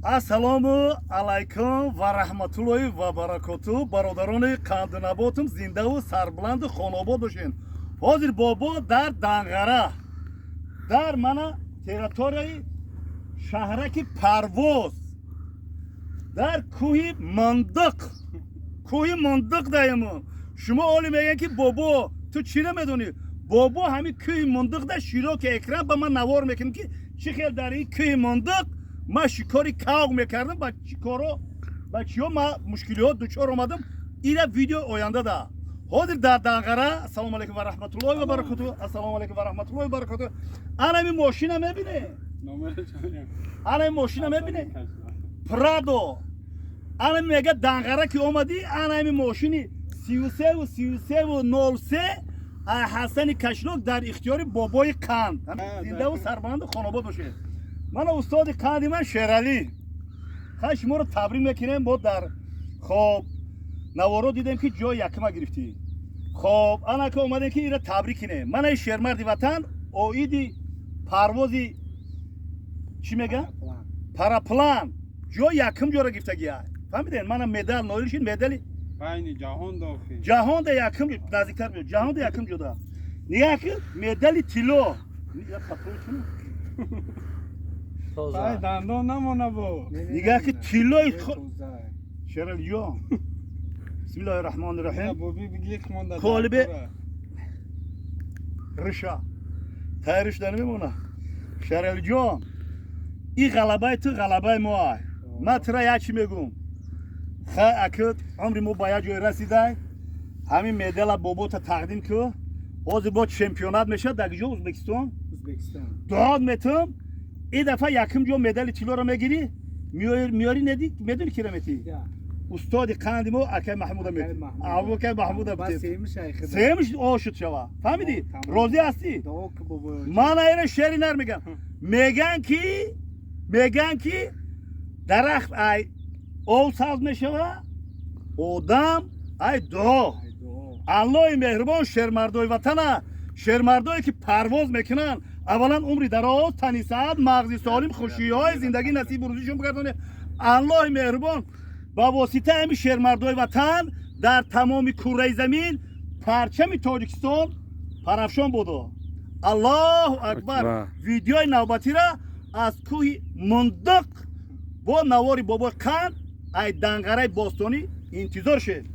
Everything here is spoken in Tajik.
Ассалому алайкум ва раҳматуллоҳи ва баракоту, бародарони қандунаботум, зиндаву сарбуланду хонобод бошед. Ҳозир бобо дар Данғара, дар мана территорияи шаҳраки Парвоз, дар кӯҳи Мандиқ, кӯҳи Мандиқ даемон. Шумо оли мегӯянд, ки бобо, ту чӣ намедонӣ? Бобо ҳамин кӯҳи Мандиқ дар широки экран ба ман навор мекунем, ки чӣ хел дар ин кӯҳи Мандиқ ман шикори кавк мекардам, ба чӣ коро, ба чиё ман мушкилиҳо дучор омадам. Ира видео оянда да. Ҳозир дар Данғара. Ассалому алайкум ва раҳматуллоҳи ва баракоту. Ассалому алайкум ва раҳматуллоҳи ва баракоту. Анами мошина мебине, анами мошина мебине, Прадо. Анами мега, Данғара ки омадӣ, анами мошини 33 33 03 Ҳасани Кашлок дар ихтиёри бобои қанд. Зиндаву сарбаланду хонобод бошед. Мана устоди қанди ман Шералӣ. Хай, шуморо табрик мекунем. Бо дар хоб наворо дидем, ки ҷои якума гирифтӣ. Хоб, анака омадем, ки ира табрик кунем. Мана шермарди ватан оиди парвози, чӣ меган, параплан ҷои якум ҷоро гирифтагия. Фаҳмидем, мана медал ноил шид, медали байни ҷаҳон дохил. Ҷаҳонда якум, наздиктар биё, ҷаҳонда якум ҷода. Нигаҳ ки, медали тилло. Ай, дандон намона бо. Нигаҳ ки, тиллои Шералиҷон. Бисмиллоҳи раҳмони раҳим. Колибе риша тайёр шуда намемона. Шералиҷон, ин ғалабаи ту ғалабаи мо ай. Ман тура як чӣ мегӯм: хай, аки умри мо ба як ҷое расидай, ҳамин медала бобота тақдим ку. Ҳозир бо чемпионат мешавад дар ҷо, Ӯзбекистон. Дуот метум, ин дафъа якум ҷо медали тиллоро мегирӣ, меёри. Неди, медони кира метӣ? Устоди қанди мо акай Маҳмуда метӣ, акай Маҳмуда. Сеюмш ошуд шава. Фаҳмидӣ? Розӣ ҳастӣ? Ман айра шери нар мегам. Меган, ки дарахт ай ов сабз мешава, одам ай дуо. Аллоҳи меҳрубон шермардои ватана, шермардое ки парвоз мекунанд, аввалан умри дароз, тани саҳат, мағзи солим, хушиҳои зиндагӣ насибу рӯзишон бигардонед. Аллоҳи меҳрубон ба воситаи ҳамин шермардои ватан дар тамоми курраи замин парчами Тоҷикистон парафшон бодо. Аллоҳу акбар! Видеои навбатира аз кӯҳи Мундиқ бо навори бобои қанд ай Данғараи бостонӣ интизор шед.